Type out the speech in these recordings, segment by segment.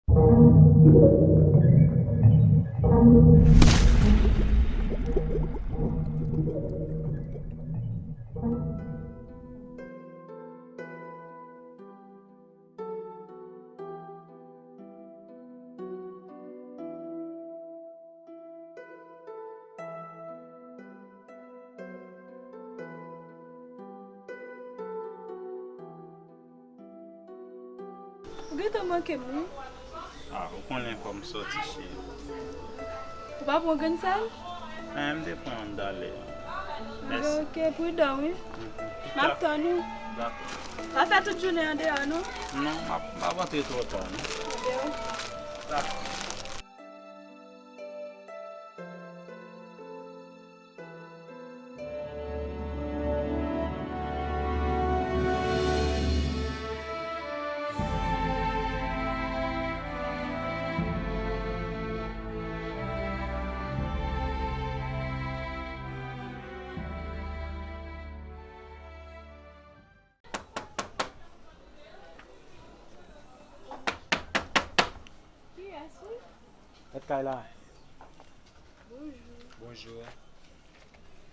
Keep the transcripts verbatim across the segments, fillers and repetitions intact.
Ou gentan manke m, wi. Ah, ou konnen fò m sòti, cheri. Ou pa pran grenn sèl? Eh, m te pran yon talè. Mèsi. Ok, pridan, wi. M ap tann ou. Dakò. Pa fè tout jounen an deyò, non? Non, m ap, m ap antre twò ta, non. Anben, wi. Dakò. Kiyès wi? Mèt kay la. Bonjou. Bonjou.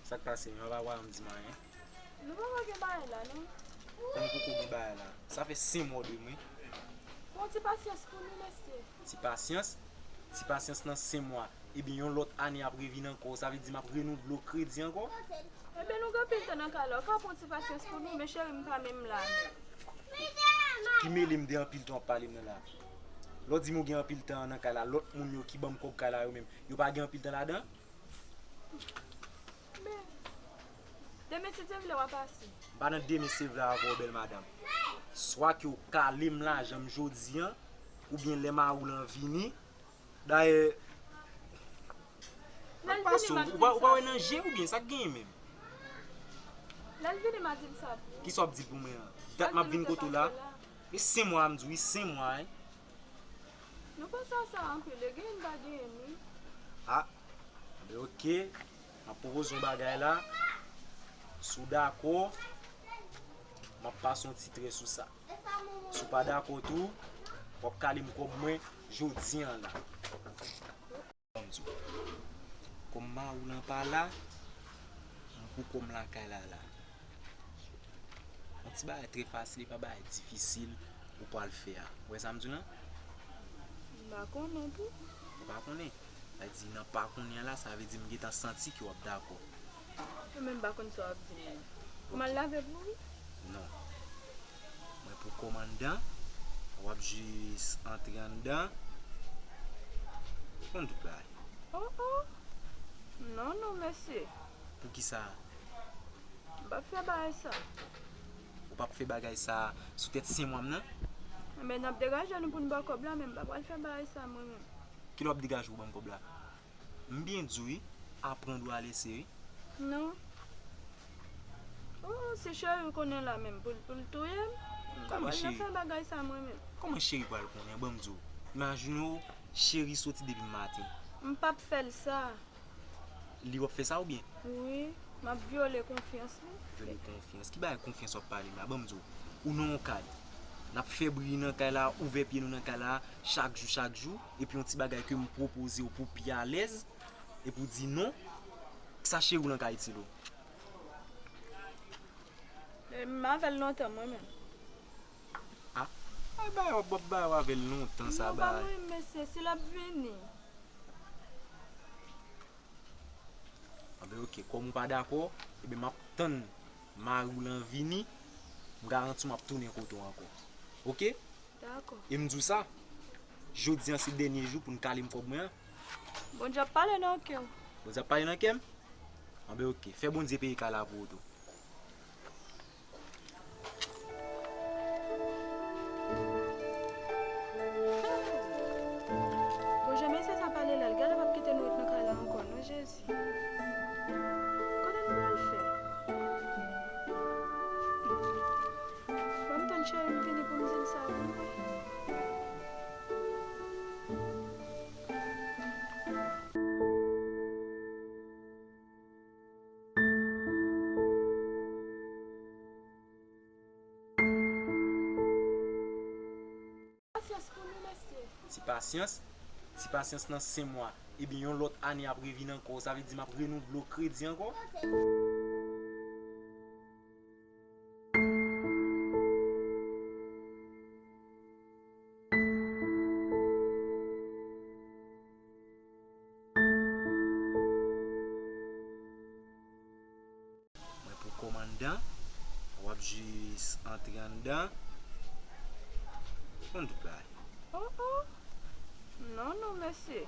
Sa k pase? Mwen pa wè m di m anyen. Nou pa wè gen bagay la, non? Kòm poko gen bagay la. Sa fè senk mwa w dwe mwen. Pran ti pasyans pou nou, mesye. Ti pasyans? Ti pasyans nan senk mwa. Ebyen, yon lòt ane ap revin ankò. Sa vle di m ap renouvle w kredi ankò? Ebyen, nou gen anpil tan nan kay la. Ou ka pran ti pasyans pou nou, men cheri, m pa menm la, non. Ki mele m de anpil tan w ap pale m nan la? Lè w di m ou gen anpil tan nan kay la, lòt moun yo ki ban m kòb kay la yo menm, yo pa gen anpil tan ladan? Men, demen si Dye vle w a pase. M pa nan demen si Dye vle avè w, bèl madanm. Swa ke w kale m lajan m jodi a, oubyen lè mari w lan vini. Dayè, lè l vini, m ap di l sa. Ou pa, ou pa wè nan je oubyen sa k genyen menm? Lè l vini, m a di l sa tou. Kisa w ap di l pou mwen an? Dat m ap vin kote w la. E senk mwa m di w, wi, senk mwa, wi. Nou panse a sa anpil, e genyen pa genyen, wi. Ah, anben oke. M ap pwopoze yon bagay la. Si w dakò, m ap pase yon ti trè sou sa. Si w pa dakò tou, w ap kale m kòb mwen jodi a la. Ban m di w. Kòm mari w lan pa la, m pou kòm lakay la la. Yon ti bagay trè fasil, e pa bagay difisil ou pral fè a. Ou wè sa m di w lan? M pa konnen tou. Ou pa konnen? Sa di nan pa konnen an la, sa vle di m gentan santi ke w ap dakò. Mwen menm m pa konn sa w ap di m nan. Pou m al lave pou ou? Non. Mwen pou kòm anndan, w ap jis antre anndan. Ou konn tout bagay. Oh, oh. Non, non, mesye. Poukisa? M p ap fè bagay sa. Ou p ap fè bagay sa sou tèt senk mwa m nan? Enben, n ap degaje nou pou n ba w kòb la, men m pa pral fè bagay sa, mwen menm. Kilè w ap degaje w pou ban m kòb la? M byen di w, wi, aprann ou a lese, wi. Non. Oh, si cheri konnen la menm, pou l, pou l touye m, m pa pral nan fè bagay sa, mwen menm. Kòman cheri pral konnen? Ban m di w. Imajine w, cheri soti depi maten. M p ap fè l sa. Li w ap fè sa oubyen? Wi, m ap vyole konfyans li. Vyole konfyans? Ki bagay konfyans w ap pale m la? Ban m di w. Ou nan yon kad. N ap fè bri nan kay la, ouvè pye nou nan kay la, chak jou, chak jou. Epi yon ti bagay ke m pwopoze w pou w pi alèz, epi w di non. Kisa cheri w lan ka itil ou? E, m avè l lontan, mwen menm. Ah, ay, bay, w ap, w ap bay, w avè l lontan sa, bay. Non, pa mwen, mesye, si l ap vini. Anben, oke, kòm ou pa dakò, ebyen, m ap tann mari w lan vini, m garanti w m ap tounen kote w ankò. Oke? Dakò. E m di w sa, jodi a se dènye jou pou n kale m kòb mwen an. Bondye ap pale nan kè w. Bondye ap pale nan kè m? Anben, oke. Fè Bondye peye kay la pou ou tou. Bon, jan mesye sa pale la, l genlè p ap kite nou ret nan kay la ankò, non, Jezi. Kote n pral fè? Ban m tann cheri m vini pou m di l sa, wi. Pasyans pou nou, mesye. Ti pasyans, ti pasyans nan senk mwa. Ebyen, yon lòt ane ap revin ankò. Sa vle di m ap renouvle w kredi ankò. Mwen pou kòmandan, w ap jis antre anndan. Konn tout bagay. Oh, oh. Non, non, mesye.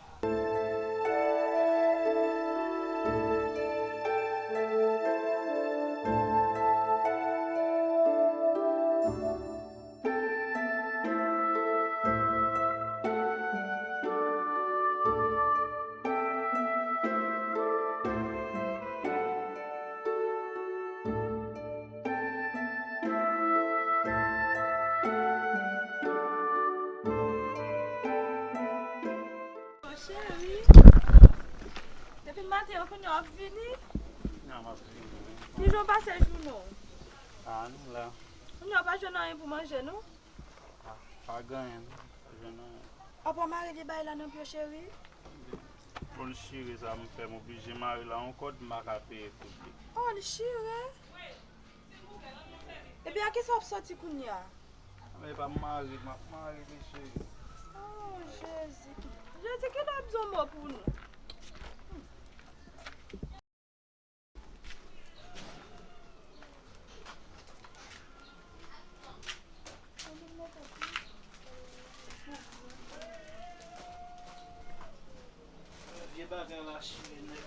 Cheri, depi maten an kounye a w ap vini? Nan, m ap vini, wi. Kijan w pase jounen w? Ah, nou la. Kounye a w pa jwenn anyen pou manje, non? Ah, pa gen anyen, non. Pa jwenn anyen. A pa mare de bagay la nan pye w, cheri? Pòl chire sa m fè, m oblije mare la yon kòd, m pa ka peye kout li. Oh, li chire? Ebyen, a kisa w ap sòti kounye a? Men pa m mare, m ap mare li, cheri. Oh, Jezi. Jezi, ki lè ap di yon mo pou nou? Vye bagay la chire nèt.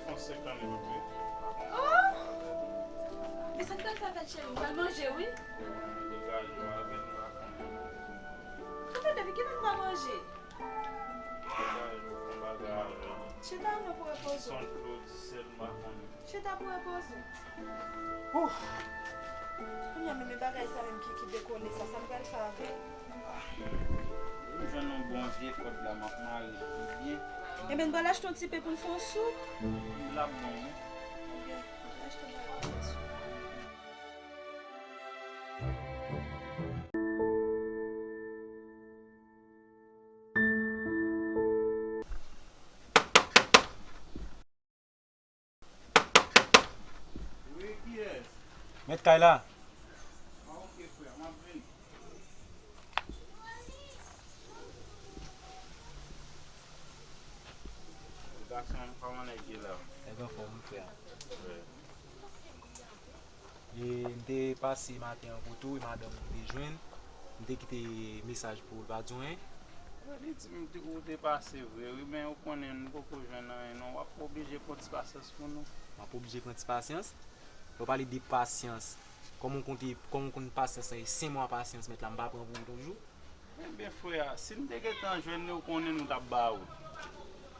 Fon senkant goud, wi. Oh! E sa k pral fè avèk cheri? M pral manje, wi. Degaje w avè l, m pa konnen. Tande, depi kilè n pa manje? Degaje w, fon bagay avè l. Chita non pou repoze w. Son Claude sèl m pa konnen. Chita pou repoze w. Ouf! Kounye a menm e bagay sa menm ki, ki dekole sa, sa m pral fè avè l? M jwenn yon bon vye kòd la, m ap mare li byen. Ebyen, n pral achte yon ti pen pou n fè yon soup. L ap bon, wi. Ebyen, n pral achte yon bagay pou n fè soup. Wi, kiyès? Mèt kay la. Ah, ok, frè, m ap vini. Gason, kòman nèg ye la? Nèg anfòm, wi, frè. Wi. E m te pase maten an poto, e madanm ou te jwenn. M te kite mesaj pou ou, l pa di w anyen. Li di m te, ou te pase vre, wi, men ou konnen nou poko jwenn anyen, non. W ap oblije pran ti pasyans pou nou. M ap oblije pran ti pasyans? Lè w pale de pasyans, kòman w konte, kòman w konn pasyans lan? E senk mwa pasyans, mèt la, m pa pran pou ou toujou? Ebyen, frè a, si n te gentan jwenn li, ou konnen nou t ap ba ou l.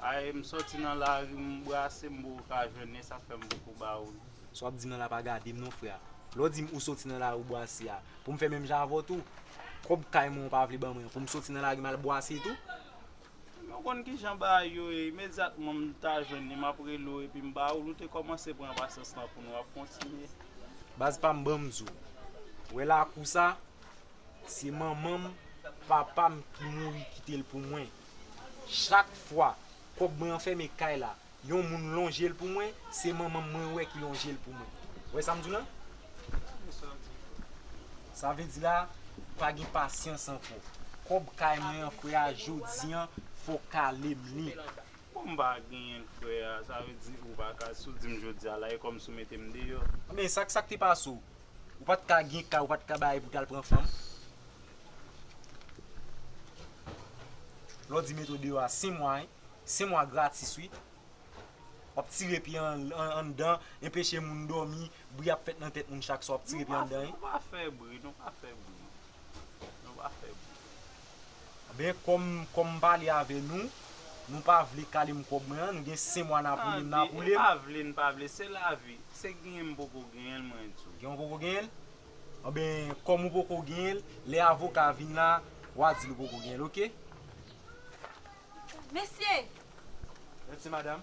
Ay, m sòti nan lari, m brase, m poko ka jwenn li, sa fè m poko ba ou l. Sa w ap di m nan la pa gade m non, frè a. Lè w di m ou sòti nan lari, ou brase a, pou m fè menm jan avè w tou? Kòb kay mwen ou pa vle ban mwen, pou m sòti nan lari, m al brase tou? Men w konn kijan bagay yo ye, imedyatman m ta jwenn li, m ap rele w epi m ba ou l, ou te kòmanse pran pasyans lan pou nou, w ap kontinye. Baz pa m, ban m di w. Ou wè lakou sa, se manman m, papa m ki mouri kite l pou mwen. Chak fwa kòb mwen anfème kay la, yon moun lonje l pou mwen, se manman m mwen wè ki lonje l pou mwen. Ou wè sa m di w lan? Sa vle di la, pa gen pasyans ankò. Kòb kay mwen an, frè a, jodi an, fò w kale m li. Bon, m pa genyen l, frè a, sa vle di ou pa ka, si w di m jodi a la, e kòmsi w mete m deyò. Anben, sa k, sa k te pase w? Ou pa t ka gen kay, ou pa t ka bay pou t al pran fanm? Lè w di mete w deyò a, senk mwa, wi. Senk mwa gratis, wi. W ap tire pye an, an, anndan, enpeche moun dòmi, bri ap fèt nan tèt moun chak swa, w ap tire pye anndan, wi. Nou pa fè bri, nou pa fè bri. Nou pa fè bri. Anben, kòm, kòm m pale avè nou, nou pa vle kale m kòb mwen an, nou gen senk mwa n a poule m, n a poule m. E pa vle, n pa vle, se lavi. Se genyen m poko genyen l, mwen di w. Gen w poko genyen l? Anben, kòm ou poko genyen l, lè avoka vin la, w a di l ou poko genyen l, oke? Mesye, Madanm.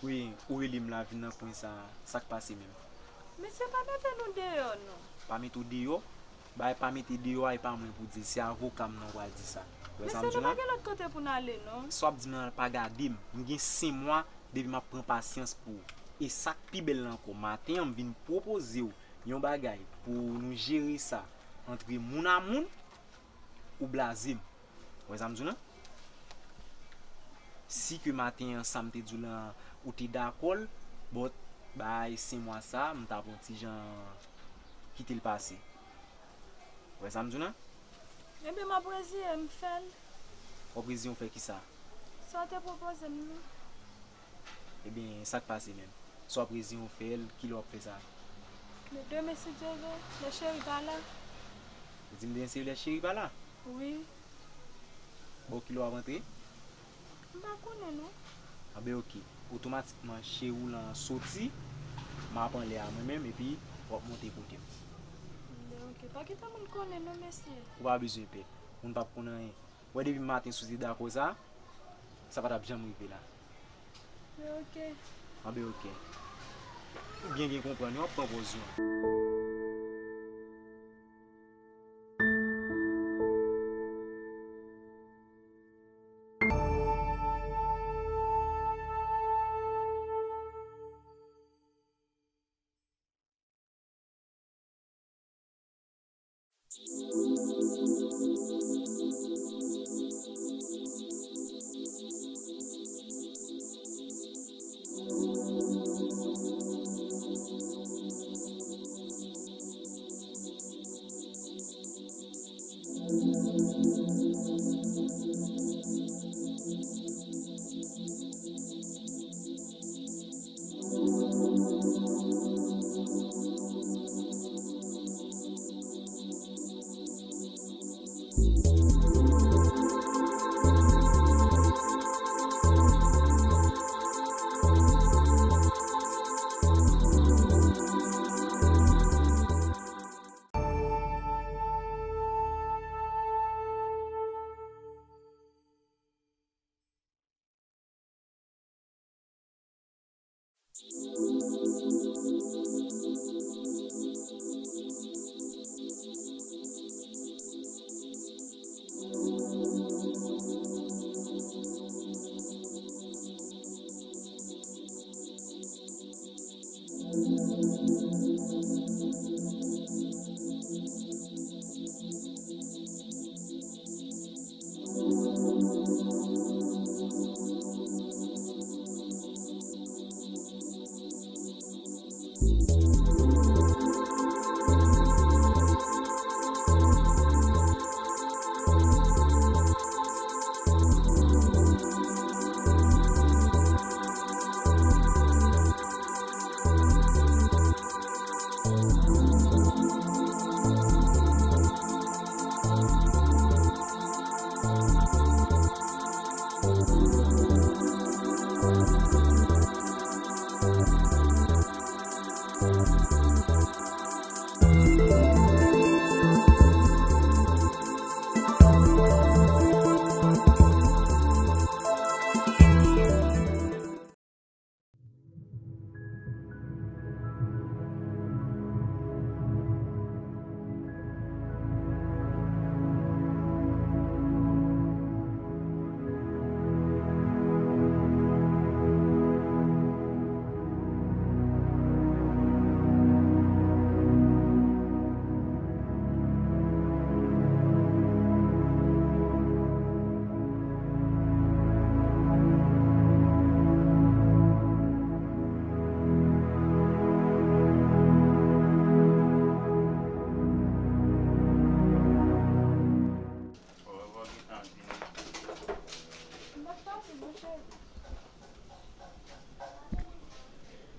Wi, ou rele m la vin nan kwen sa, sa k pase menm? Mesye, pa mete nou deyò non. Pa mete w deyò? Bagay pa mete deyò a, e pa mwen pou di l, se avoka m nan w pral di sa. Ou wè sa m di w la? Mesye, nou pa gen lòt kote pou n ale non. Sa w ap di m nan pa gade m. M gen senk mwa depi m ap pran pasyans pou ou. E sa k pi bèl la ankò, maten an m vin pwopoze w yon bagay pou nou jere sa antre moun a moun, ou blaze m. Ou wè sa m di w lan? Si ke maten an sa m te di w lan, ou te dakò l, but bay senk mwa sa, m t ap yon ti jan kite l pase. Ou wè sa m di w lan? Ebyen, m ap reziye m fè l. W ap reziye w fè kisa? Sa w te pwopoze m nan. Ebyen, sa k pase menm? Si w ap reziye w fè l, kilè w ap fè sa? Men demen, si Dye vle, lè cheri pa la. Ou di m demen se lè cheri pa la? Wi. Bon, kilè w ap antre? M pa konnen non. Anben, oke. Otomatikman, cheri w lan soti, m ap anlè a mwen menm, epi w ap monte kote m. Anben, oke. Pa kite moun konnen non, mesye. Ou pa bezwen pè. Moun p ap konn anyen. Wè depi maten si w te dakò sa, sa pa t ap janm rive la. Men oke. Anben oke. Ou byen byen konprann, w ap pran pòz ou an.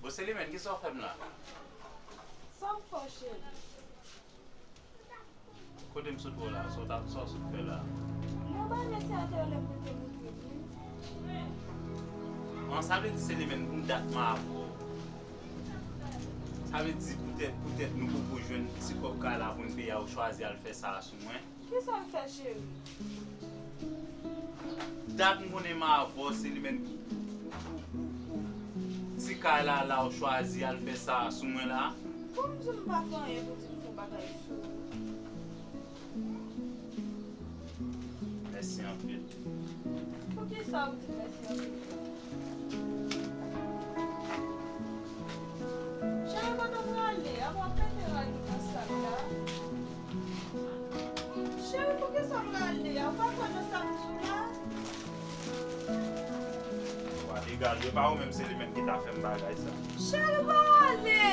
Bon, Selimèn, kisa w fè m la? Sa m fè w, cheri? Kote m sot wè w la? Sa w t ap, sa w sot fè la? Mwen bay mesye a te rele m pou te moutre li. An, sa vle di Selimèn, pou dat m avè w. Sa vle di poutèt, poutèt nou poko jwenn ti kòb kay la pou n peye a, ou chwazi al fè sa a sou mwen. Kisa m fè, cheri? Dat m konnen m avè w, se li menm ki pou, pou, pou ti kay la, la w chwazi al fè sa sou mwen la. Kòm di m pa fè anyen pou di m fè bagay sou ou. Mèsi anpil. Poukisa ou di mèsi anpil? Cheri, kote w prale a? W ap mete rad ou nan sak la. Cheri, poukisa w prale a? Ou pa kwè nan sa m di w la? Wa, egal, e pa ou menm, se li menm ki ta fè m bagay sa. Cheri, pa ale!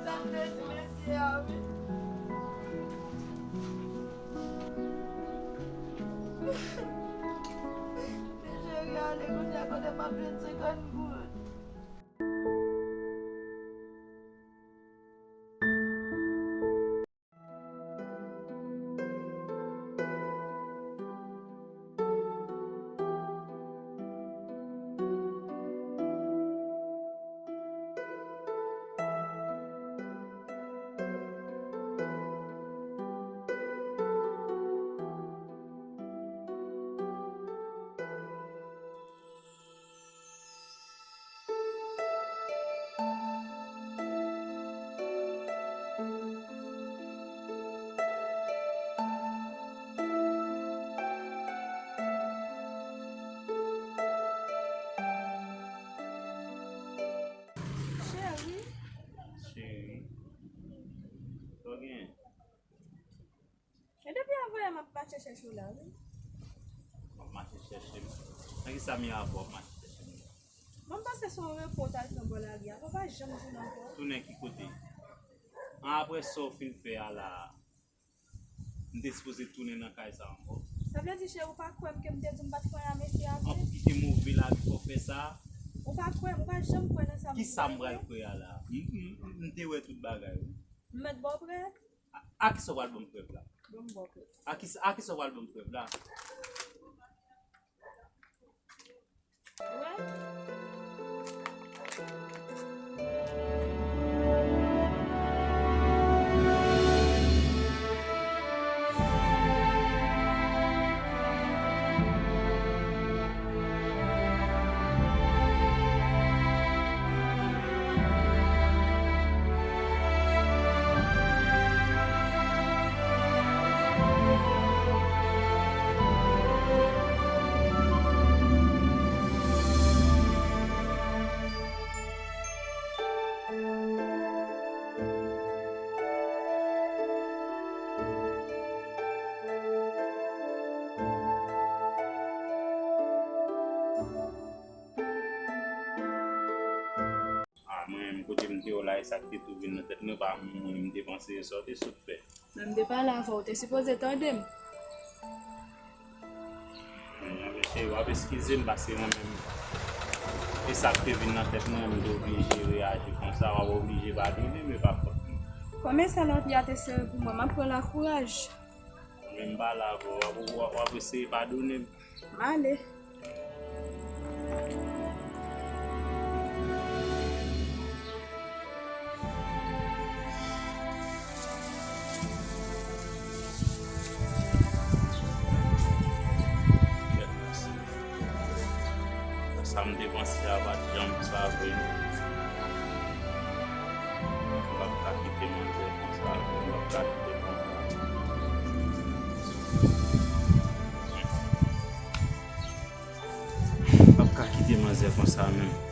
Sa m te di mesye a, wi. Cheri, ale kounye a, kote m ap jwenn senkant goud? Cheri. Cheri. Sa w genyen? E depi avanyè m ap mache chèche w la, wi. W ap mache chèche m? Nan ki sa m ye avè w ap mache chèche m? Mwen, m panse se yon repo w t al pran bò lari a. Ou pa janm tounen ankò. Tounen ki kote? An, apre sa w fin fè a la, m te sipoze tounen nan kay sa ankò. Sa vle di, cheri, ou pa kwè m ke m te di w m pa t kwè nan mesye a vre? An, pou ki te move lavi fò w fè sa? Ou pa kwè m, ou pa janm kwè nan sa m di w. Ki sa m pral kwè a la? M, m, m, m te wè tout bagay, wi. M mèt ba w prèv? A, a kisa w pral ban m prèv la? Ban m ba w prèv. A kisa, a kisa w pral ban m prèv la? Wè. A, mwen menm, kote m te ye w la, e sa k te tou vin nan tèt mwen, pa mwen, m te panse e sa w te sot fè. Men m te pale avè w, ou te sipoze tande m. Ebyen, cheri, w ap eskize m, paske mwen menm, e sa k te vin nan tèt mwen, m te oblije reyaji konsa, w ap oblije padone m, e pa fòt mwen. Kòm e sa lapli a te sere pou mwen, m ap pran lakouraj. Mwen menm, m pale avè w, w ap, w ap, w ap eseye padone m. M ale. Sa m te panse a pa t janm sa vre non. M p ap ka kite manzè konsa, m p ap ka kite konsa. M p ap ka kite manzè konsa menm.